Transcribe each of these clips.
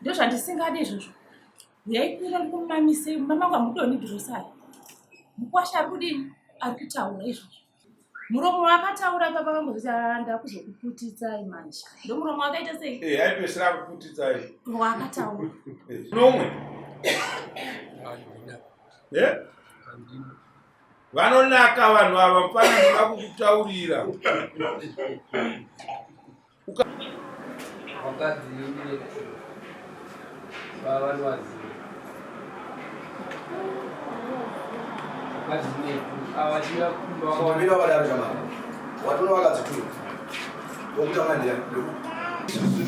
Ndozvandisingade izvozvo. Huyai kuno ndikumamise mumba mangu hamudoni girosari. Mukwasha ari kudini? Ari kutaura izvozvo. Muromo waakataura ipapa akambozoti ah, ndakuzokuputitsai manje. Ndomuromo wakaita sei? Eh, aipesera akuputitsai. Waakataura. Nomwe. Eh? Vanonaka vanhu ava mfana ndoda kukutaurira.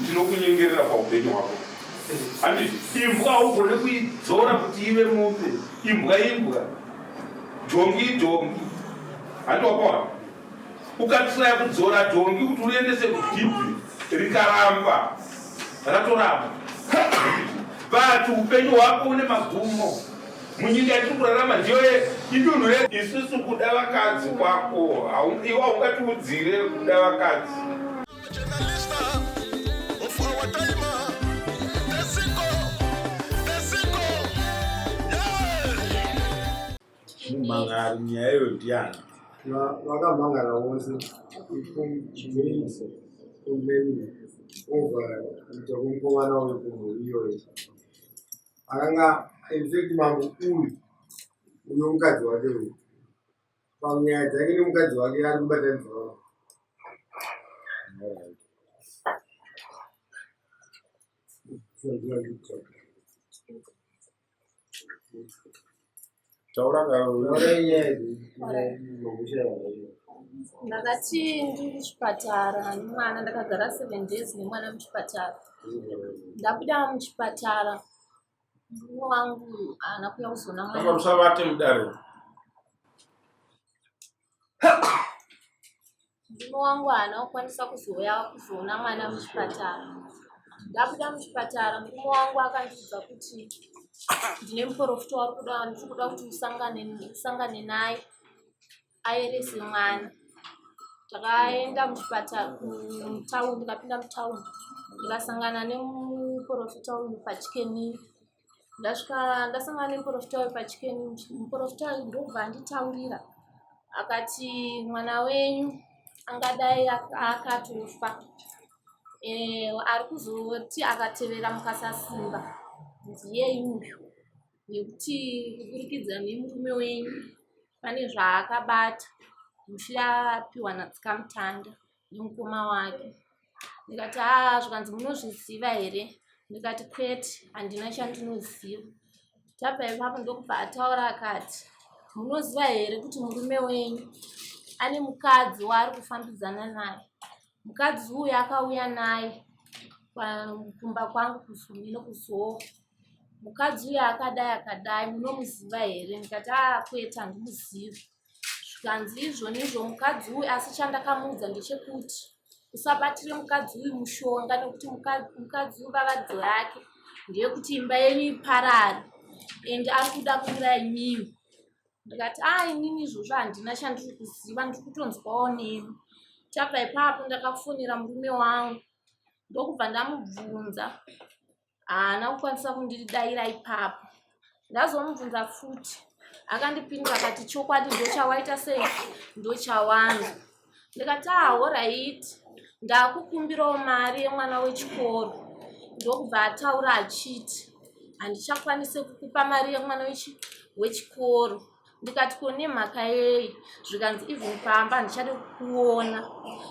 Tinokunyengerera paupenyu hwako handiti imbwa haugone kuidzora kuti ive mombe imbwa imbwa dhongi idhongi handi wapaona ukatraya kudzora dhongi kuti uriendese kudhibhi rikaramba ratoramba but upenyu hwako une magumo munyika yatiri kurarama ndiyo idunhu re isusu kuda vakadzi kwako iwe haungatiudzire kuda vakadzi Mumhan'ari nyaya iyo ndiani? Vakamhan'ara vose complain over kuita kwemukomana uyu kumhuri iyoyo. Akanga infact mambo uyu uyo mukadzi wake uyu panyaya dzake nemukadzi wake ari kubatanidza vanhu. Taura Ndakati ndiri kuchipatara nemwana ndakagara seven days nemwana muchipatara. Ndabuda muchipatara murume wangu haana kuuya kuzoona mwana. Usavate mudare. Murume wangu haana kukwanisa kuzouya kuzoona mwana muchipatara. Ndabuda muchipatara murume wangu akandiudza kuti ndine muporofita wari kuda ndiri kuda kuti usangane usangane naye ayerese mwana. Takaenda muchipatara mutaundi ndikapinda mutaundi ndikasangana nemuporofita uyu pachikenini. Ndasvika ndasangana nemuporofita uyu pachikeni muporofita uyu ndokubva anditaurira akati mwana wenyu angadai akatofa eh, ari kuzoti akatevera mukasasimba ndiye uyu nekuti kuburikidza nemurume wenyu pane zvaakabata mufi apiwa natsikamutanda nemukoma wake ndikati haa zvikanzi munozviziva here ndikati kwete handina chandinoziva tabva ipapo ndokubva ataura akati munoziva here kuti murume wenyu ane mukadzi waari kufambidzana naye mukadzi uyu akauya naye kumba kwangu kuzumino kuzowa mukadzi uyu akadai akadai munomuziva here ndikati aa kwete handimuzivi Zvikanzi izvoni izvo mukadzi uyu asi chandakamuudza ndechekuti usabatire mukadzi uyu mushonga nekuti mukadzi uyu vavadzo yake ndeyekuti imba yenyu iparare and ari kuda kuuraya imimi ndikati a ah, inini izvozvo handina chandiri kuziva ndiri kutonzwawo nemi tabva ipapo ndakafonera murume wangu ndokubva ndamubvunza haana kukwanisa kundidaira ipapo ndazomubvunza futi akandipindura akati chokwadi ndochawaita sei ndochawanza ndikati ahoraiti ah, ndakukumbirawo mari yemwana wechikoro ndokubva ataura achiti handichakwanise kukupa mari yemwana wechikoro ndikati ko nemhaka yei zvikanzi even pamba handichade kukuona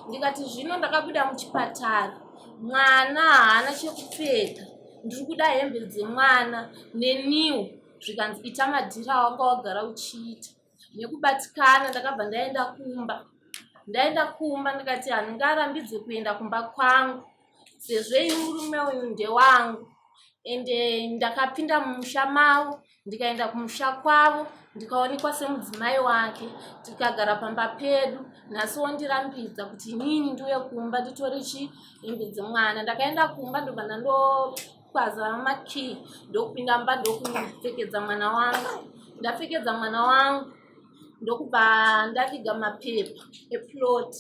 ndikati zvino ndakabuda muchipatara mwana haana chekupfeka ndiri kuda hembe dzemwana neniwo zvikanzi ita madhiri awanga wagara uchiita nekubatikana ndakabva ndaenda kumba ndaenda kumba ndikati handingarambidze kuenda kumba kwangu sezvo ini murume uyu ndewangu ende ndakapinda mumusha mavo ndikaenda kumusha kwavo ndikaonekwa semudzimai wake tikagara pamba pedu nhasi wondirambidza kuti inini ndiuye kumba nditore chi hembe dzemwana ndakaenda kumba ndobva ndandokwaza makii ndokupinda mumba ndokupfekedza mwana wangu ndapfekedza mwana wangu ndokubva ndaviga mapepa eplot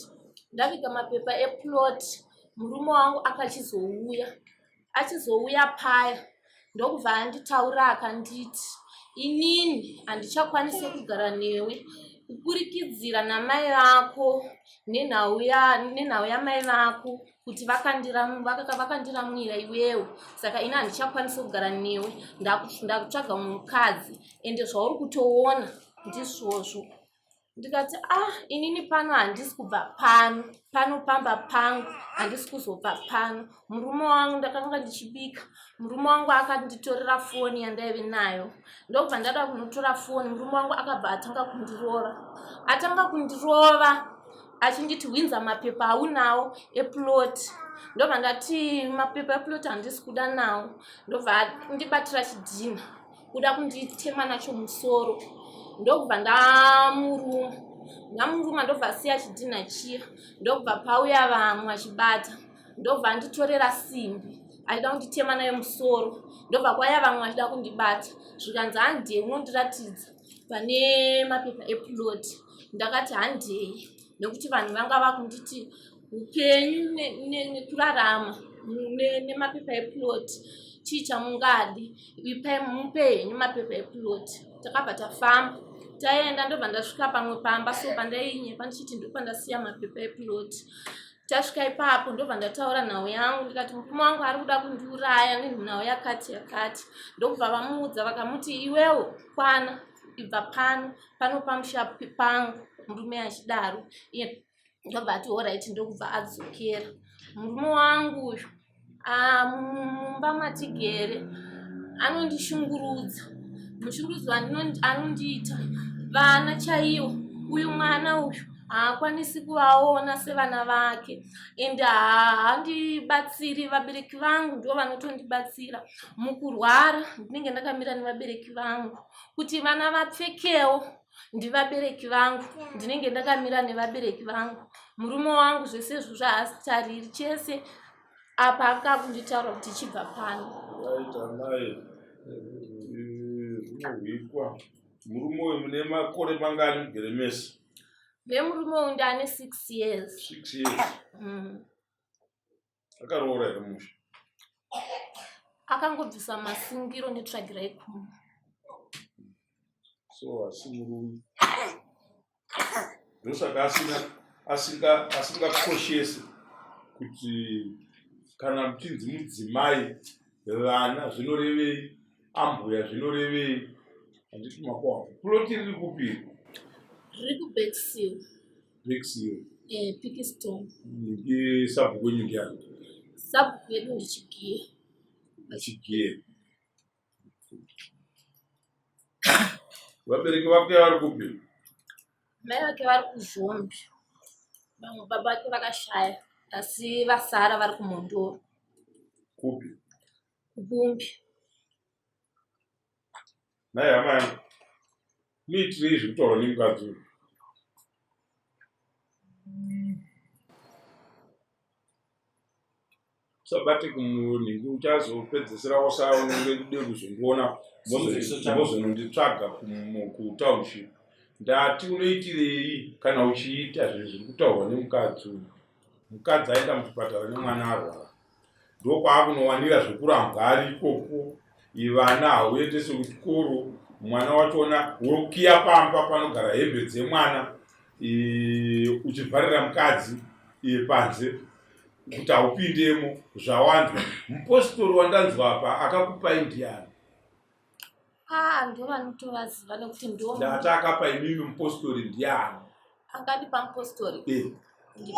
ndaviga mapepa eplot murume wangu akachizouya. Achizouya paya ndokubva anditaura akanditi inini handichakwanise kugara newe kupurikidzira namai vako nenhau yamai vako kuti vakandiramwira iwewe saka ini handichakwanisi kugara newe ndakutsvaga mumwe mukadzi ende zvauri kutoona ndizvozvo ndikati ah inini pano handisi kubva pano pano pamba pangu handisi kuzobva pano murume wangu ndakanga ndichibika murume wangu akanditorera foni yandaive nayo ndokubva ndada kunotora foni murume wangu akabva atanga kundirova atanga kundirova achinditi hwinza mapepa aunawo eplot ndobva ndati mapepa eplot handisi kuda nawo ndobva andibatira chidhinha kuda kunditema nacho musoro ndokubva ndamuruma ndamuruma ndobva asiya chidhinha chiya ndokubva pauya vamwe achibata ndobva anditorera simbi achida kunditema nayo musoro ndobva kwaya vamwe vachida kundibata zvikanzi handei unondiratidza pane mapepa eplot ndakati handei nekuti vanhu vanga vakunditi upenyu nekurarama nemapepa eplot chii chamungadi ipai mupe henyu mapepa eplot takabva tafamba taenda ndobva ndasvika pamwe pamba so pandainyepa ndichiti ndopandasiya mapepa eplot tasvika ipapo ndobva ndataura nhau yangu ndikati murume wangu ari kuda kundiuraya nenhau yakati yakati ndokubva vamuudza vakamuti iwewo kwana ibva pano pano pamusha pangu murume achidaro iye ndobva ati horaiti ndokubva adzokera murume wangu uyu ah, mumba matigere anondishungurudza mushungurudzo anondiita vana chaiwo uyu mwana uyu haakwanisi kuvaona sevana vake and haandibatsiri vabereki vangu ndivo vanotondibatsira mukurwara ndinenge ndakamira nevabereki vangu kuti vana vapfekewo ndivabereki vangu ndinenge ndakamira nevabereki vangu murume wangu zvese izvozvo haasitariri chese apa akakunditaura kuti chibva pano Right, amai zvinohwikwa murume uyu mune makore mangani mugere mese vemurume uyu ndaane six years six years Akaroora here musha? Akangobvisa masungiro netsvagirai kumwe. So asi murume ndosaka asina asinga asingakoshesi kuti kana muchinzi mudzimai vana zvinorevei ambuya zvinorevei handiti makoa ploti riri kupi riri kubacksil Bexio. Eh, Pikiston. Ndi sabhuku wenyu ndiani? Sabhuku yedu ndiChigiye. Chigiye. Vabereki vake vari kupi? Mai vake vari kuZhombe. Vamwe baba vake vakashaya asi vasara vari kuMhondoro. Kupi? Kubumbi. Nhai hama yangu, muitirei zvekutaurwa nemukadzi uyu. Usabate kumunhingi uchazopedzisira wasaunge kude kuzondiona mozononditsvaga kutownship. Ndati unoitirei kana uchiita zvinhu zviri kutaurwa nemukadzi uyu. Mukadzi aenda muchipatara nemwana arwara. Ndokwaakunowanira zvekurambwa ari ikoko ivana hauendese kuchikoro mwana wachona wokiya pamba panogara hembe dzemwana uchivharira mukadzi panze kuti haupindemo zvawanzwa mupositori wandanzwa apa akakupai ndiani Ah, ndovanotovaziva nekuti ndo ndati akapa imimi mupostori ndiani akadipa mupostori eh.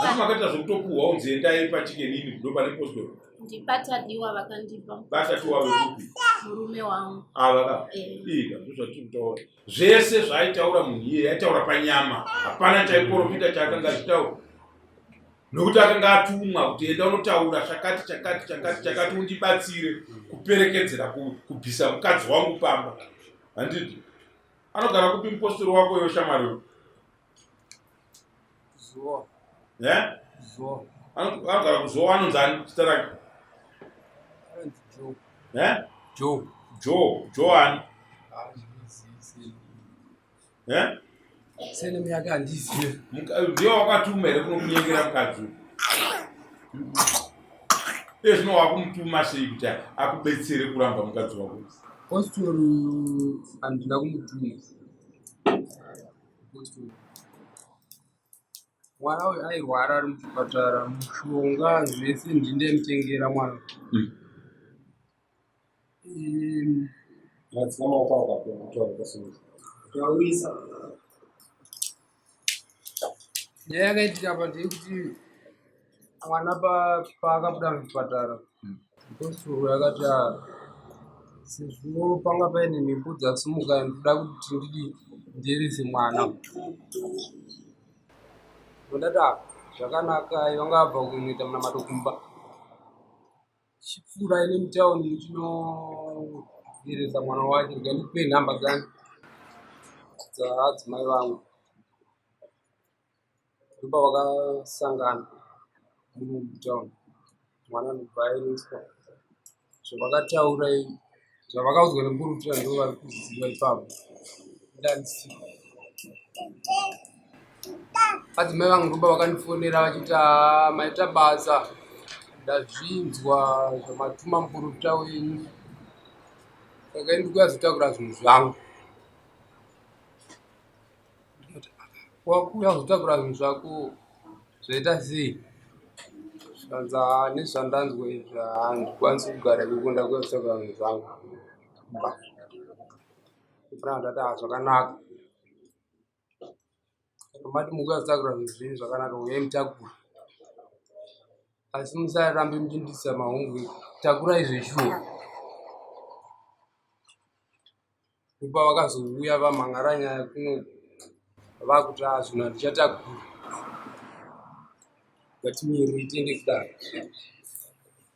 Asi makaita zvekutopuhwa unzi endai pachikenini ndo pane postori ndipatadiwa vakandipa batatiwa vekupi murume wangu ava ka eh. ika ndozvatiri kutaura zvese zvaaitaura munhu iyeye aitaura panyama hapana chaiporofita chaakanga achitaura nokuti akanga atumwa kuti enda unotaura chakati chakati chakati chakati undibatsire kuperekedzera kubvisa mukadzi wangu pamba handiti anogara kupi mupostori wako iwe shamwari anogara kuzowa anonzi ani zita rake jo jo ani Eh? Surname yake handizive. Ndiye wakatuma here kunokunyengera mukadzi uyu? Iye zvino wakumutuma sei kuti akubetsere kuramba mukadzi wako? Postori handina kumutuma. Postori. Mwana uyu airwara ari muchipatara, mushonga zvese ndini ndaimutengera mwana. Madzima maoko ako apo kutaura pasina. Taurisa. Nyaya yakaitika apa ndeyekuti mwana paakabuda muchipatara positoro yakati ah, sezvo panga paine mhepo dzasimuka ndinoda kuti ndidi ndierese mwana. Ndati ah, zvakanaka vanga vabva kunoita munamato kumba. Chipfuurai nemutown muchinoyeresa mwana wacho rega ndikupei nhamba dzani dzaadzimai vangu. Ndopavakasangana muno mutown mwana ndobva ayereswa. Zvavakataura zvavakaudzwa nemuporofita ndovari kuziva ipapo. Ndandisipo. Adzimai vangu ndoba vakandifonera vachiti haa maita basa ndazvinzwa zvamatuma muporofita wenyu saka ini ndikuyazotakura zvinhu zvangu. Wakuuya kuzotakura zvinhu zvako zvaita sei? Zvikanzi haa nezvandanzwa izvi haa handikwanisi kugara ikoko ndakuuya kuzotakura zvinhu zvangu kumba. Ndobva ndati haa zvakanaka. Mati mukuyatakura zvinhu zvenyu zvakanaka uyai mutakure asi musarambe muchindiisa mahumbwe takurai zveshuwa. Ndopavakazouya vamhan'ara nyaya kuno vakuti haa zvinhu handichatakuri ngatimirei tiende kudare.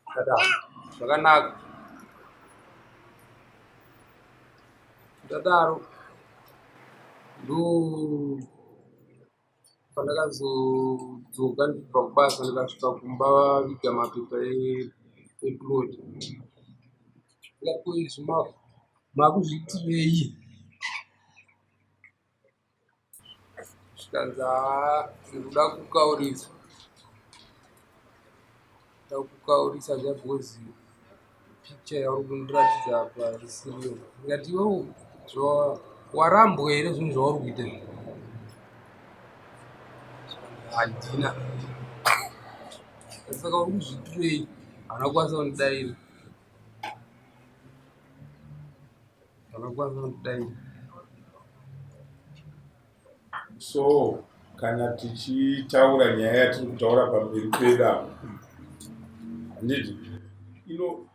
Ndikati haa zvakanaka. Ndadaro ndo pandakazodzoka ndichibva kubasa ndikasvika kumba vaviga mapepa eplot. Ndikati ko izvi makuzviitirei? Zvikanzi haa ndikuda kukaurisa. Ndoda kukaurisa zviya because picture yauri kundiratidza apa isiriyo. Ndikati iwewe warambwa here zvinhu zvauri kuita izvi? Handina. Saka uri kuzviitirei? Haana kukwanisa kundidaira. Haana kundidai. So kana tichitaura nyaya yatiri kutaura pamberi pedu apa handiti ino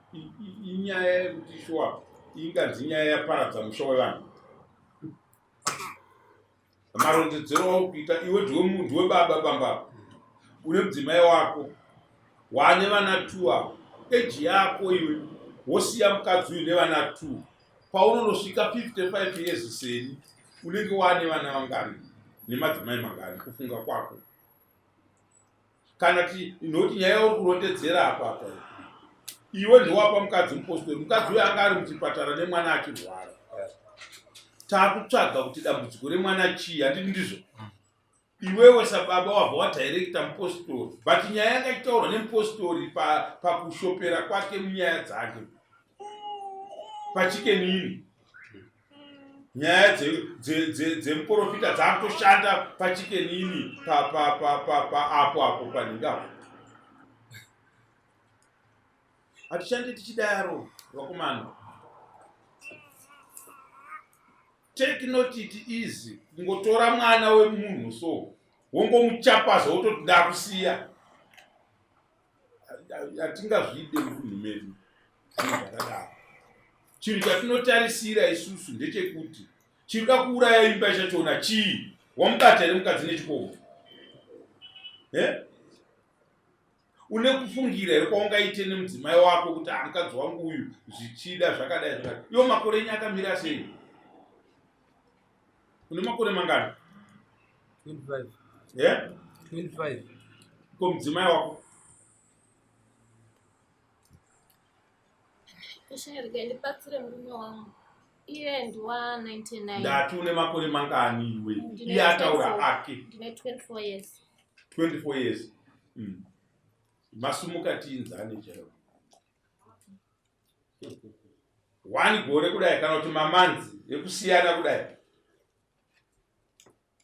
inyaya yekuti shuwa inganzi nyaya yaparadza musha wevanhu Marondedzero auri kuita iwe ndiwe munhu webaba pamba apa une mudzimai wako wane vana two ava eji yako iwe wosiya mukadzi uyu nevana two paunonosvika 55 years seni unenge wane vana vangani nemadzimai mangani kufunga kwako kana ti nokuti nyaya yauri kurondedzera apa apa iwe ndowapa mukadzi mupostori mukadzi uyo anga ari muchipatara nemwana achirwara takutsvaga kuti dambudziko remwana chii handiti ndizvo iwewe sababa wabva wadirecta mupostori but nyaya yanga ichitaurwa nemupostori pakushopera pa kwake munyaya dzake pachikenini nyaya dzemuprofita dzakutoshanda pachikenini apo apo panhinga apo hatishande tichidaro vakomana take note it easy kungotora mwana wemunhu so wongomuchapaza wototi ndakusiya hatingazvide mudunhu medu zvinhu zvakadaro chinhu chatinotarisira isusu ndechekuti chinoda kuuraya imba chachona chii wamubata here mukadzi nechikomba eh? une kufungira here kwaungaite nemudzimai wako kuti ah, mukadzi wangu uyu zvichida zvakadai zvakadai iwo makore enyu akamira sei une makore mangani 25 yeah? 25 ko mudzimai wako Ishe rega ndibatsire murume wangu iye ndiwa 99 ndati une makore mangani iwe iye ataura ake ndine 24 years 24 years mm. masumuka tiinzane chaivo. One gore kudai kana kuti mamanzi ekusiyana kudai.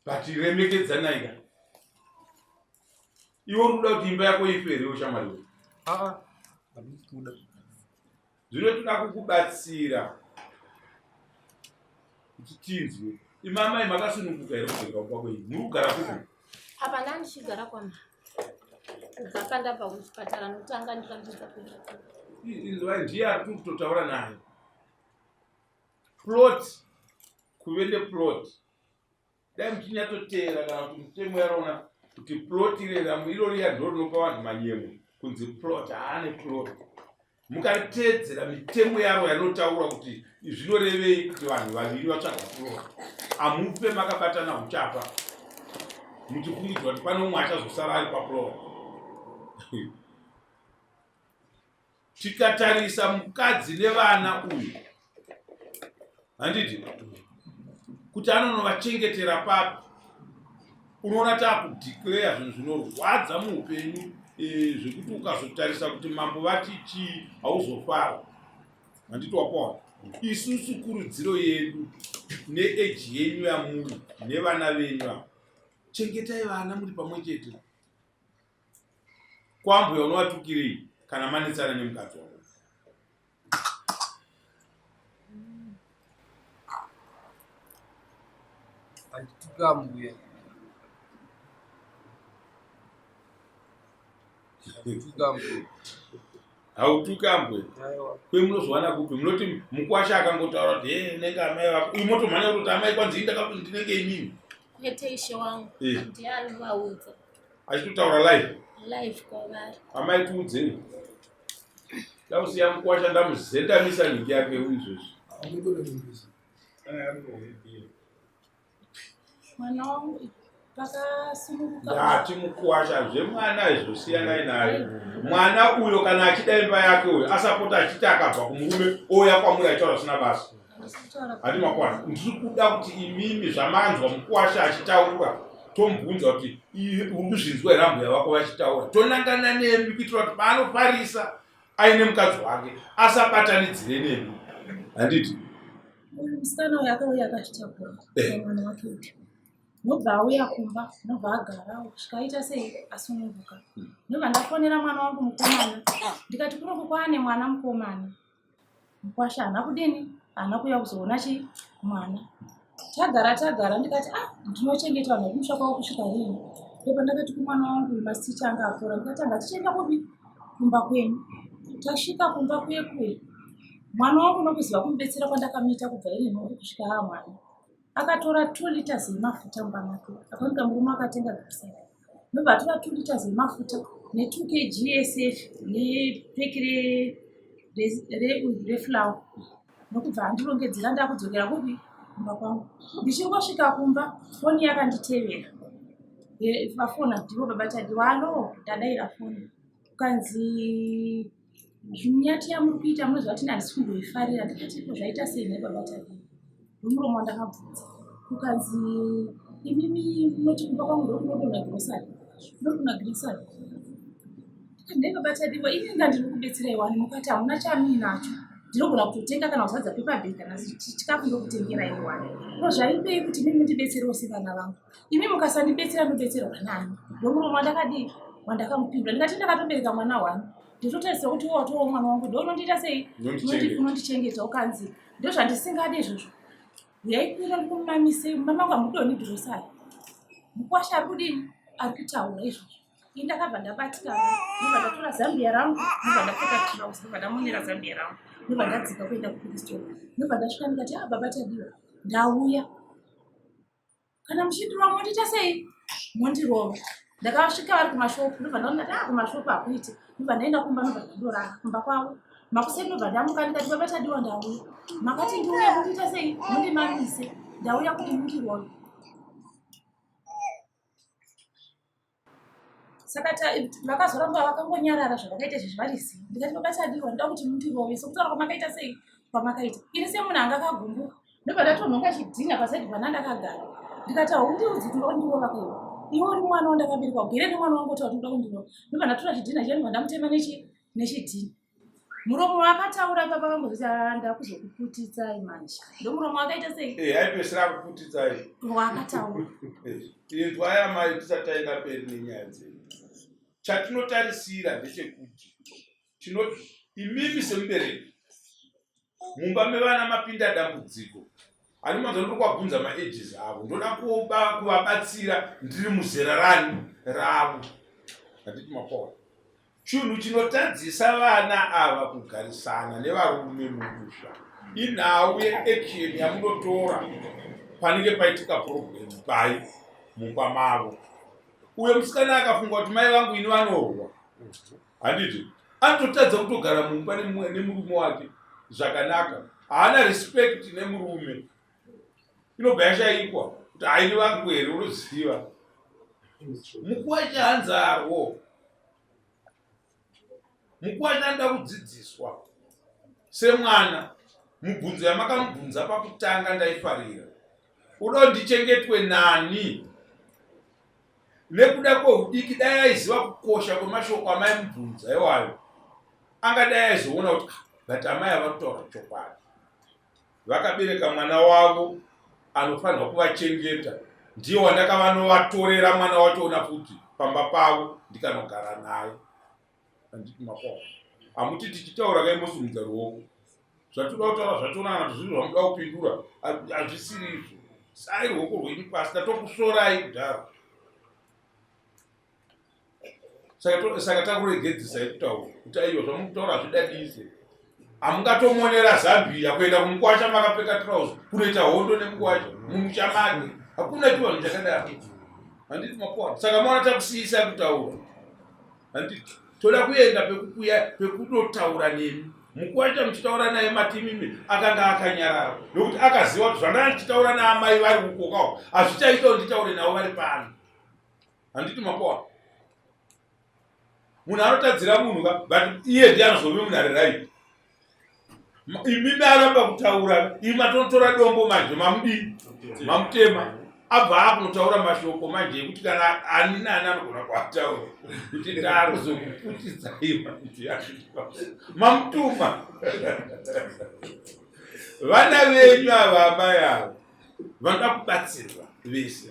But remekedzanai ka. Iwe uri kuda kuti imba yako ife here iwe shamwari iwe? Aa, handisi kuda. Zvino toda kukubatsira kuti tinzwe. Imi amai makasununguka here kudzoka kumba kwenyu? Muri kugara kupi? Apa ndandichigara kwama. Kubva pandabva kuchipatara notanga ndikandidza kuenda. Inzwai ndiye ari kutotaura naye. Plot kuve neplot dai muchinyatsoteera kana kuti mutemo yaraona kuti plot ireramu iro riya ndo rinopa vanhu manyemwe kunzi plot haane plot mukariteedzera mitemo yaro yanotaura kuti zvinorevei kuti vanhu vaviri vatsvaga plot amufe makabatana huchapa muchifungidzwa kuti pane umwe achazosara ari paplot Tikatarisa mukadzi nevana uyu handiti kuti anonovachengetera papi unoona taakudeclare zvinhu zvinorwadza muupenyu eh, zvekuti ukazotarisa kuti mambo vati chii hauzofara handiti wapaona isusu kurudziro yedu neeji yenyu yamuri nevana venyu ava chengetai vana muri pamwe chete Kwambuya unovatukirei kana manetsana nemukadzi wako? Handituka mbuya. Handituka mbuya. Hautuka mbuya. Kwe munozowana kupi? Munoti mukwasha akangotaura kuti hey, unenge amai vako. Uyu motomhanya kutoti amai kwanzi ndakapi ndinenge inini. Kwete ishe wangu. Eh. Ndiani vaudza? Achitotaura live. Live kwavari. Amai tiudzei. Ndakusiya mukwasha ndamuzendamisa nyika yake izvozvi. Mwana wangu pakasununguka. Ndati mukwasha zvemwana izvo siyanai naye. Mwana uyo kana achida imba yake uyo asapota achiti akabva kumurume ouya kwamuri achitaura zvisina basa. Handi makwana. Ndiri kuda kuti imimi zvamanzwa mukwasha achitaura tomubvunza kuti uri kuzvinzwa here ambuya vako vachitaura tonangana nemi kuitira kuti paanofarisa aine mukadzi wake asabatanidzire nemi handiti uyu musikana uyu akauya akazvitakura eh. mwana wake uyu nobva auya kumba nobva agara kusvika aita sei asununguka nobva ndafonera mwana wangu mukomana ndikati kunoku kwaane mwana mukomana Mukwasha haana kudini haana kuuya kuzoona chi mwana. Tagara tagara ndikati ah ndinochengeta vanhu vekumusha kwavo kusvika rini. Ndopandakati kumwana wangu uyu masiticha anga apora ndikati anga tichienda kupi kumba kwenyu. Tasvika kumba kuye kuye mwana wangu nokuziva kumubetsera kwandakamuita kubva iri nhumbu kusvika aa mwana. Akatora 2 liters yemafuta mumba make akaoneka murume akatenga grocery. Ndobva atora 2 liters yemafuta ne 2 kg yesef nepeki reflour nokubva andirongedzera ndakudzokera kupi kumba kwangu. Ndichingosvika kumba foni yakanditevera. Vafona ndivo baba Tadiwa alo ndadaira foni kukanzi Nyati yamuri kuita munoziva kuti handisi kumboifarira ndikati ko zvaita sei nhai baba Tadiwa ndomuromo wandakabvunza kukanzi imimi munoti kumba kwangu ndokunodonha girosari ndokuna girosari ndikati nhai baba Tadiwa ini inga ndinokubetserai wani mukati hamuna chamuinacho ndinogona kutotenga kana kuzadza paper bag kana chikafu ndokutengerai wani ko zvaipei kuti imi mundibetserewo sevana vangu imi mukasandibetsera ndobetserwa nani ndomuromo wandakadii wandakamupindura ndikati ndakatobereka mwana wani ndototarisa kuti iwe watowo mwana wangu ndounondiita sei unondichengeta ukanzi ndozvandisingade izvozvo uyai kuno ndikumamise mumba mangu hamudoni girosari mukwasha ari kudini ari kutaura izvozvo ini ndakabva ndabatikana ndobva ndatora zambia rangu ndobva ndapfeka trouse ndobva ndamonera zambia rangu ndobva ndadzika kuenda kupiristori ndobva ndasvika ndikati a ah, baba tadiwa ndauya kana muchindirova mondiita sei mondirova ndakasvika vari kumashopu ndobva ndaona ndati ah kumashopu hakuiti ndobva ndaenda kumba ndobva ndandorara kumba kwavo makuseni ndobva ndamuka ndikati baba tadiwa ndauya makati ndiuye mundiita sei mundimamise ndauya kuti mundirove Saka vakazoramba vakangonyarara zvavakaita izvi vari zii. Ndikati baba Tadiwa ndoda kuti mundirove sekutaura kwamakaita sei kwamakaita. Ini semunhu anga akagumbuka ndobva ndatonhonga chidhina pasaidi pana ndakagara. Ndikati haundiudzi kuti unoda kundirova kaiwe. Iwe uri mwana wandakaberekwa ugere nemwana wangu otaura kuti unoda kundirova. Ndobva ndatora chidhina chiya ndobva ndamutema nechidhina. Muromo waakataura ipapa akangozoti ah, ndakuzokuputitsai manje. Ndomuromo wakaita sei? Eh, aipesera akuputitsai. Waakataura. Eh, inzwai amai tisati taenda mberi nenyaya dzedu. Chatinotarisira ndechekuti tino imimi semubereki mumba mevana mapinda dambudziko ani manzwa ndiri kuwabvunza maages avo ndoda kuvabatsira ndiri muzera rani ravo handiti mapawa chinhu chinotadzisa vana ava kugarisana nevarume mumusha inhau yeaction yamunotora panenge paitika problem pai mumba mavo uyo musikana akafunga kuti mai vangu ini vanorwa handiti anototadza kutogara mumba nemurume wake zvakanaka haana respect nemurume inobva yashaikwa kuti haini vangu here unoziva mukuwacha hanzarwo mukuwacha anoda kudzidziswa semwana mubvunzo yamakamubvunza pakutanga ndaifarira uda ndichengetwe nani Nekuda kwehudiki dai aiziva kukosha kwemashoko amaimubvunza iwayo angadai aizoona kuti ah, but amai ava kutaura chokwadi. Vakabereka mwana wavo anofanirwa kuvachengeta ndiye wandakavanovatorera mwana wachoona futi pamba pavo ndikanogara naye. Handiti makwao. Hamuti tichitaura kai mosimudza ruoko. Zvatoda kutaura zvachona kana kuti zvinhu zvamuda kupindura hazvisiri izvo. Sai ruoko rwenyu pasi tatokusvorai kudhara. Saka saka takuregedzisai kutaura kuti aiwa zvamukutaura hazvidadise. Hamungatomonera Zambia kuenda kumukwasha makapfeka trouse kunoita hondo nemukwasha mumusha make. Hakuna chivanhu chakadaro. Handiti makwao. Saka maona takusiisai kutaura. Handiti toda kuenda pekukuya pekunotaura nemi mukuwaita muchitaura naye matimimi akanga akanyarara nokuti akaziva kuti zvandanga ndichitaura naamai vari kukokawo hazvichaitawo nditaure navo vari pano handiti makoa munhu anotadzira munhu ka but iye ndiye anozove munhu ari right imimi aramba kutaura imi matonotora dombo manje mamudii mamutema abva akunotaura mashoko manje ekuti kana ani nani anogona kuataura kuti ndaakuzokuputidzai manje mamutuma vana venyu ava amai ava vanoda kubatsirwa vese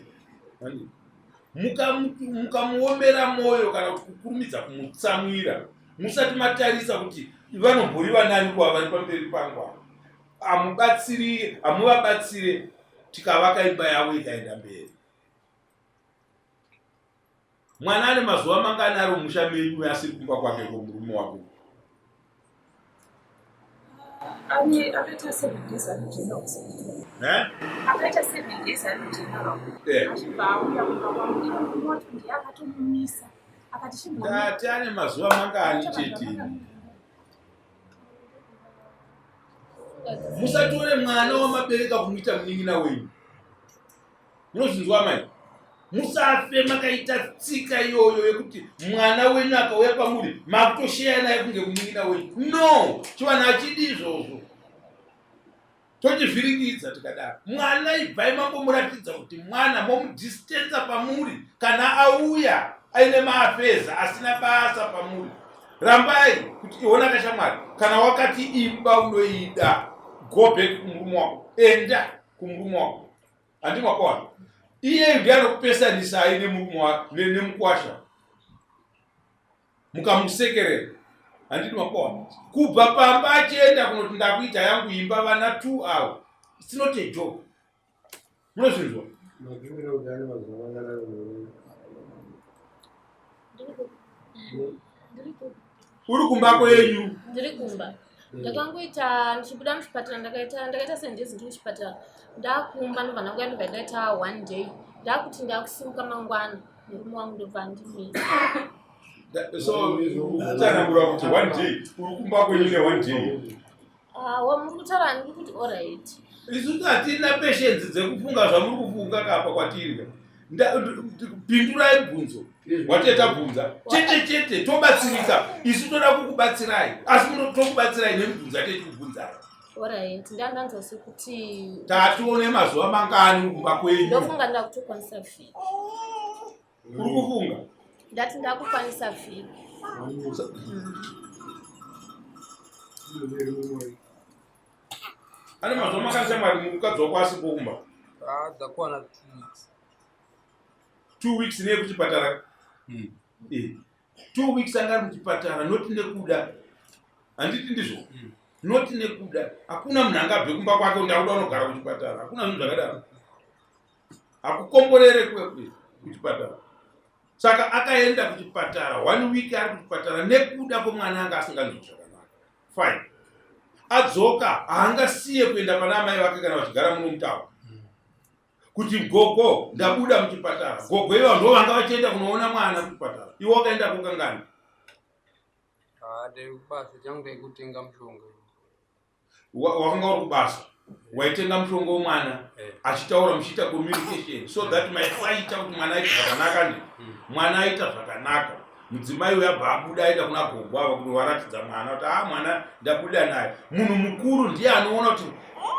mukamuomera mwoyo kana kuti kukurumidza kumutsamwira musati matarisa kuti vanombori vanani kuva vari pamberi pangu ava amubatsiri amuvabatsire tikavaka imba yavo ikaenda mberi mwana ane mazuva mangani ari mumusha menyu asiri kumba kwake ko murume wake Akaita 7 days ari general hospital. Akaita 7 days ari general. Achibva auya kumba kwangu murume wacho ndiye akatomumisa akati chimbomira. Ndati ane mazuva mangani chete. Musatore mwana wamabereka kumuita munin'ina wenyu. Munozvinzwa amai? Musafe makaita tsika iyoyo yekuti mwana wenyu akauya pamuri makutosheya naye kunge munin'ina wenyu. No, chivanhu hachidi izvozvo. Tochivhiringidza tikadaro. Mwana ibvai mambomuratidza kuti mwana momudistansa pamuri kana auya aine maafeza asina basa pamuri. Rambai kuti iona kashamwari kana wakati imba unoida go back kumurume wako enda kumurume wako handi makona iye ndiye anokupesanisai nemukwasha mukamusekerera handiti makona kubva pamba achienda kunoti ndakuita yangu imba vana two avo its not a joke munozvinzwa uri kumba kwenyu ndiri kumba ndakangoita ndichibuda muchipatara ndakaita ndakaita sendezi ndiri muchipatara ndakumba ndobva ndanguya ndobva ndaita one day ndakuti ndakusimuka mangwana murume wangu ndobva andimisa so tsanangura kuti one day uri kumba kwenyu ne one day Ah, wamuri kutaura ndiri kuti orit isu hatina patience dzekufunga zvamuri kufunga kapa kwatiri pindurai mubvunzo watee tabvunza chete chete tobatsirika isu toda kukubatsirai asi tokubatsirai nemibvunzo yatee tikubvunzai orit ndandanzwa sekuti tatione mazuva mangani kumba kwenyu ndofunga ndakutokwanisa vhiki uri kufunga ndati ndakukwanisa vhiki. Ane mazuva makashamwari mukadzi wako asipo kumba? Ah, dzakwana 2 weeks. 2 weeks nei kuchipatara? 2 weeks anga ari kuchipatara, noti nekuda, handiti ndizvo? Noti nekuda. Hakuna munhu angabve kumba kwake, ndakuda unogara kuchipatara. Hakuna zvinhu zvakadaro, hakukomborere kuchipatara. Saka akaenda kuchipatara one week, ari kuchipatara nekuda kwemwana anga asinganzwi zvakanaka. Fine, adzoka, haangasiye kuenda pana amai vake kana vachigara muno mutaura kuti, "Gogo, ndabuda muchipatara." Gogo ivo ndo vanga vachienda kunoona mwana kuchipatara. Iwe wakaenda kukangani? Ah, ndiri kubasa changu, ndaikutenga mushonga. Wakanga uri kubasa, waitenga mushonga wemwana? Eh. Achitaura, muchiita communication so that maifaita kuti mwana aita zvakanaka, ndi mwana aita zvakanaka. Mudzimai uyo abva abuda, aenda kuna gogo ava kunovaratidza mwana kuti, "A, mwana ndabuda naye." Munhu mukuru ndiye anoona kuti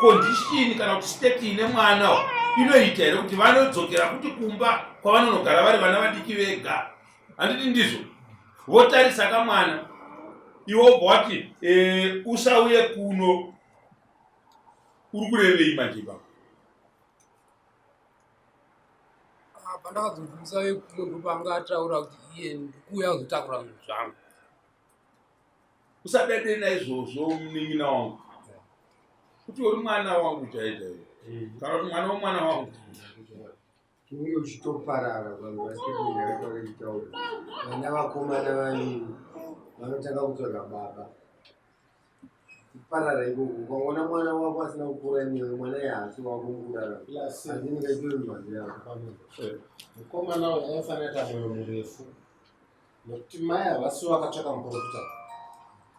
condition kana kuti state ine mwana uyu inoita here kuti vanodzokera kuti kumba kwavanonogara vari vana vadiki vega, handiti ndizvo? Votarisa kamwana, iwe wobva wati, "Usauye kuno." Uri kurevei manje ipapo? Ah, pandakazoti musauye kuno, ndopanga ataura kuti iye ndikuuya kuzotakura zvinhu zvangu. Usadade naizvozvo, munin'ina wangu, kuti uri mwana wangu chai chaivo kana kuti mwana womwana wangu. Unge uchitoparara. Vanhu vasikuitaura, vana vakomana vaviri vanotanga kutsvaga baba, kuparara ikoko. Ukangoona mwana wako asina kukura newe, mwana yaasi wako mukurarama, Plus, asi inenge itori mhandu yako. Mukomana uyu aifanira kuita mwoyo murefu, nekuti mai havasi vakatsvaka muprofita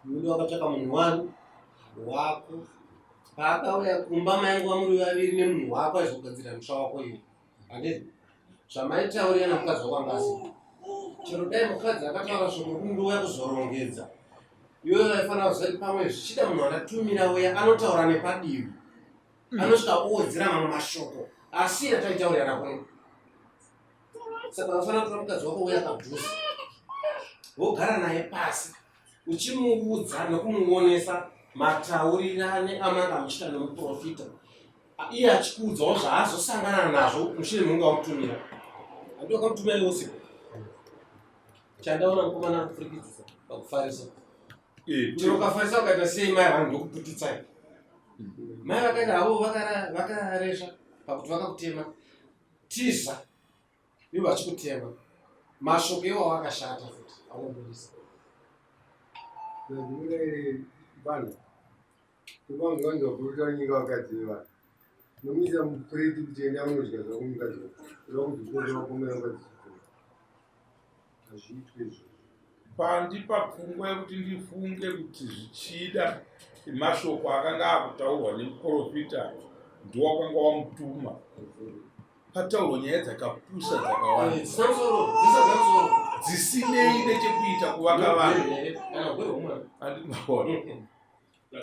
mundi, wakatsvaka munhu wani wako. Paakauya kumba, mainguva muri vaviri nemunhu wako aizogadzira musha wako iwe, handiti? Zvamaitaurira namukadzi wako anga asipo. Chero dai mukadzi akataura shoko rekuti ndouya kuzorongedza, iwe vaifanira kuziva kuti pamwe zvichida munhu andatumira uya anotaura nepadivi, anosvika owedzera mamwe mashoko asina taitaurirana kuno. Saka vafanira kutora mukadzi wako uya padhuze, wogara naye pasi, uchimuudza nekumuonesa mataurirane amanga muchiita nomuprofita, iye achikuudzawo zvaazosangana nazvo mushure mekunge wamutumira. Handi wakamutumira iwe usiku? Chandaona, mukomana ari kupfurikidzisa pakufarisa. Chero ukafarisa ukaita sei, mai vanhu ndokuputitsai. Mai vakaita havo vakaresva pakuti vakakutema, tiza ivo vachikutema. Mashoko iwawo akashata futi aunobudisa. Vanhu vanhu vanhu vakurutira nyika vakadzi vevanhu, nomuisa mupureti kuti enda unodya zvako mukadzi wako, uda kuzvitorera wakomera mukadzi. Hazviitwe izvozvo. Pandipa pfungwa yekuti ndifunge kuti zvichida mashoko akanga akutaurwa nemuprofita ndiwakanga wamutuma. Pataurwa nyaya dzakapusa dzakawanda. Dzisina musoro, dzisina musoro. Dzisinei nechekuita kuvaka vanhu. Kana ugwere hwomwana. Handinoona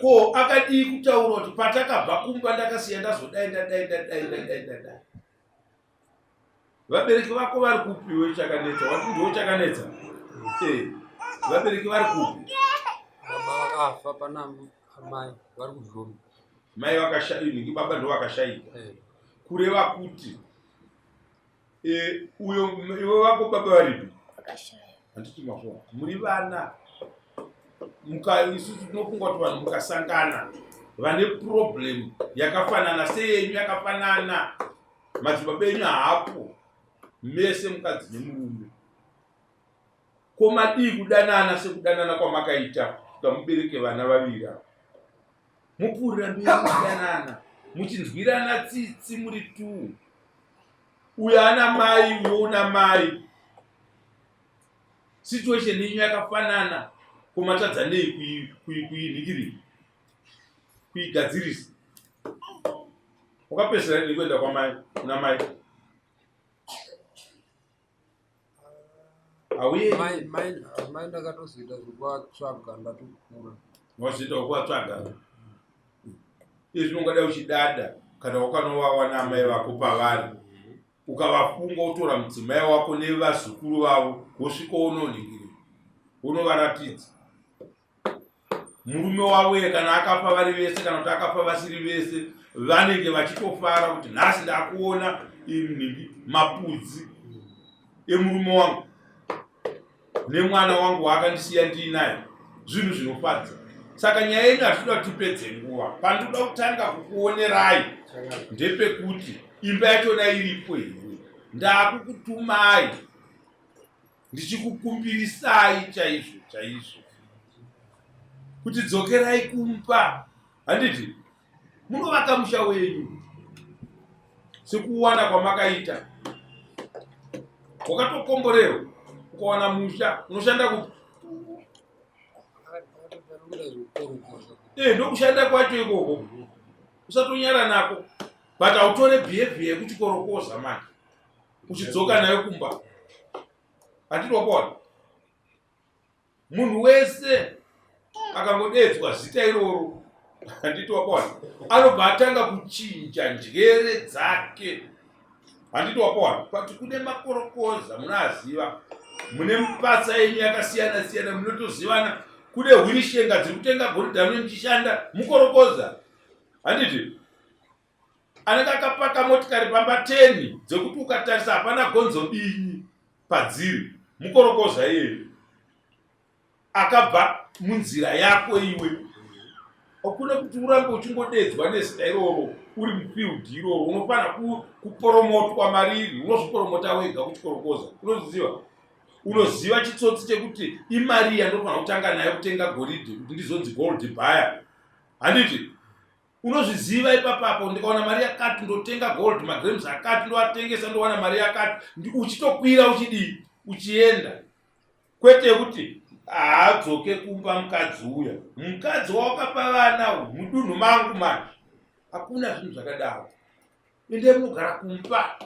ko akadii kutaura kuti patakabva kumba ndakasiya ndazodai, ndadai, ndadai, ndadai, ndadai. Vabereki vako vari kupi? We chakanetsa, wati ndiwo chakanetsa. Vabereki vari kupi? Baba vakafa, pana amai vari kuzvoma. Mai vakashaika, baba ndo vakashaika? Eh. Kureva kuti uyo iwe vako baba varipi? Vakashaya. Handiti mafona muri vana muka isusu tinofunga kuti vanhu mukasangana vane problem yakafanana seyenyu, yakafanana, madzibaba enyu haapo, mese mukadzi nemurume, ko madii kudanana sekudanana kwamakaita kuti mubereke vana vaviri ava, mupfuurira mberi muchidanana, muchinzwirana tsitsi muri two? Uyo ana mai, uyo una mai, situation yenyu yakafanana, komatadza nei kuinhikirira, kuigadzirisa? Wakapedzisira rini kuenda kwamai, kuna mai? Auye. Mai ndakatozoita zvekuvatsvaga ndatokura. Wazoita wekuvatsvaga izvi. Ungadai uchidada kana wakanovawana amai vako pavari, ukavafunga, wotora mudzimai wako nevazukuru vavo, wosvika unonhingirira, unovaratidza. Murume wavo iye kana akafa vari vese kana kuti akafa vasiri vese, vanenge vachitofara kuti nhasi ndakuona nhingi mapudzi emurume wangu nemwana wangu waakandisiya ndiinaye. Zvinhu zvinofadza. Saka nyaya yedu hatitoda kuti tipedze nguva. Pandinoda kutanga kukuonerai ndepekuti imba yachona iripo here. Ndakukutumai ndichikukumbirisai chaizvo chaizvo kuti dzokerai kumba, handiti munovaka musha wenyu sekuwana kwamakaita. Wakatokomborerwa ukawana musha unoshanda kupi? Eh, ndokushanda kwacho ikoko, usatonyara nako, but hautore behavior yekuchikorokoza manje uchidzoka nayo kumba. Handiti wapaona munhu wese akangodeedzwa zita iroro, handiti wapaona anobva atanga kuchinja njere dzake. Handiti wapaona but kune makorokoza munoaziva, mune mupatsa yenyu yakasiyana siyana, munotozivana. Kune hwirishenga dziri kutenga goridhe amune muchishanda mukorokoza, handiti anenge akapaka motikari pamba 10 dzekuti ukatarisa hapana gonzo binyi padziri, mukorokoza iyeyo akabva munzira yako iwe. Hakuna kuti urambe uchingodedzwa nezita iroro uri mufield iroro, unofanira kuporomotwa mariri. Unozviporomota wega kuchikorokoza, unozviziva. Unoziva chitsotsi chekuti imari yandofanira kutanga nayo kutenga goridhe kuti ndizonzi gold buyer, handiti? Unozviziva ipapapo, ndikawana mari yakati ndotenga gold magrams akati, ndoatengesa ndowana mari yakati, uchitokwira uchidii, uchienda. Kwete yekuti haadzoke kumba mukadzi uya, mukadzi wawakapa vana mudunhu mangu manje. Hakuna zvinhu zvakadaro. Ende munogara kumba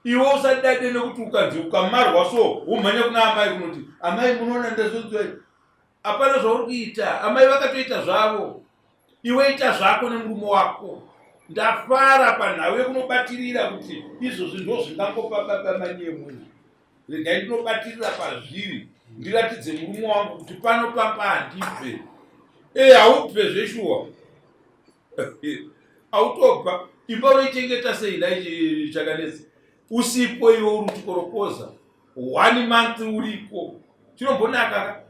iwe usadade nekuti ukanzi ukamarwa so womhanya kuna amai kunoti amai munoona ndazonzwa. Hapana zvauri kuita, amai vakatoita zvavo, iwe ita zvako nemurume wako. Ndafara panhau yekunobatirira kuti izvozvi ndo zvingangopa baba manyemwe. Regai ndinobatirira pazviri, ndiratidze murume wangu kuti pano pamba handibve. E, haubve zveshuwa. Autobva. Imba unoichengeta sei nhai Chakanetsa? Usipo iwe uri kuchikorokoza 1 month uriko, chinombonaka ka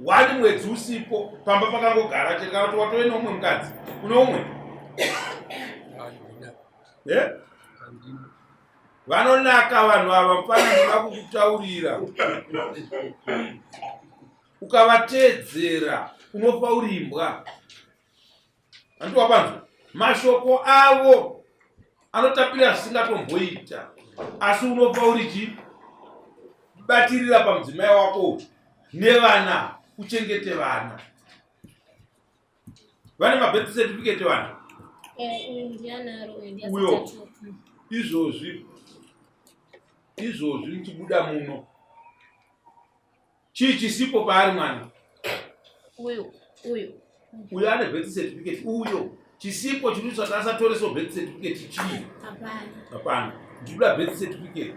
1 mwedzi usipo pamba pakangogara chete, kana kuti watove neumwe mukadzi? Une umwe? Vanonaka vanhu ava, mufana, ndoda kukutaurira, ukavateedzera unofa uri imbwa. Handiti wapanzwa mashoko avo anotapira zvisingatomboita, asi unofa uri chii? Batirira pamudzimai wako nevana, uchengete vana. Vane mabirth certificate vana? Uyo izvozvi izvozvi muchibuda muno, chii chisipo paari mwana uyu? Uyu uyo ane birth certificate uyo, chisipo chiri kuti asatoreso birth certificate chii? Hapana. Ndikuda birth certificate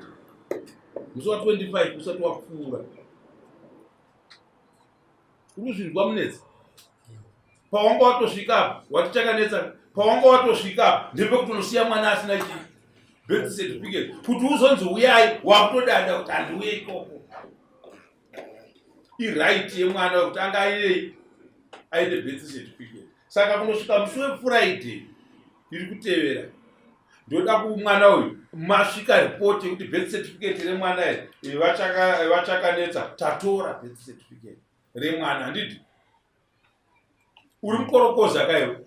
musi wa 25 usati wapfuura. Uri kuzvinzwa Munetsi? Pawanga watosvika apa wati Chakanetsa, pawanga watosvika apa ndepekuti unosiya mwana asina chii? Birth certificate, kuti uzonzi uyai, wakutodada kuti handiuye ikoko. Iright yemwana wekuti anga ainei, aine birth certificate. Saka kunosvika musi weFriday iri kutevera, ndoda kumwana uyu masvika ripoti yekuti birth certificate remwana iri vaChakanetsa, tatora birth certificate remwana, handiti? Uri mukorokoza kaiwe,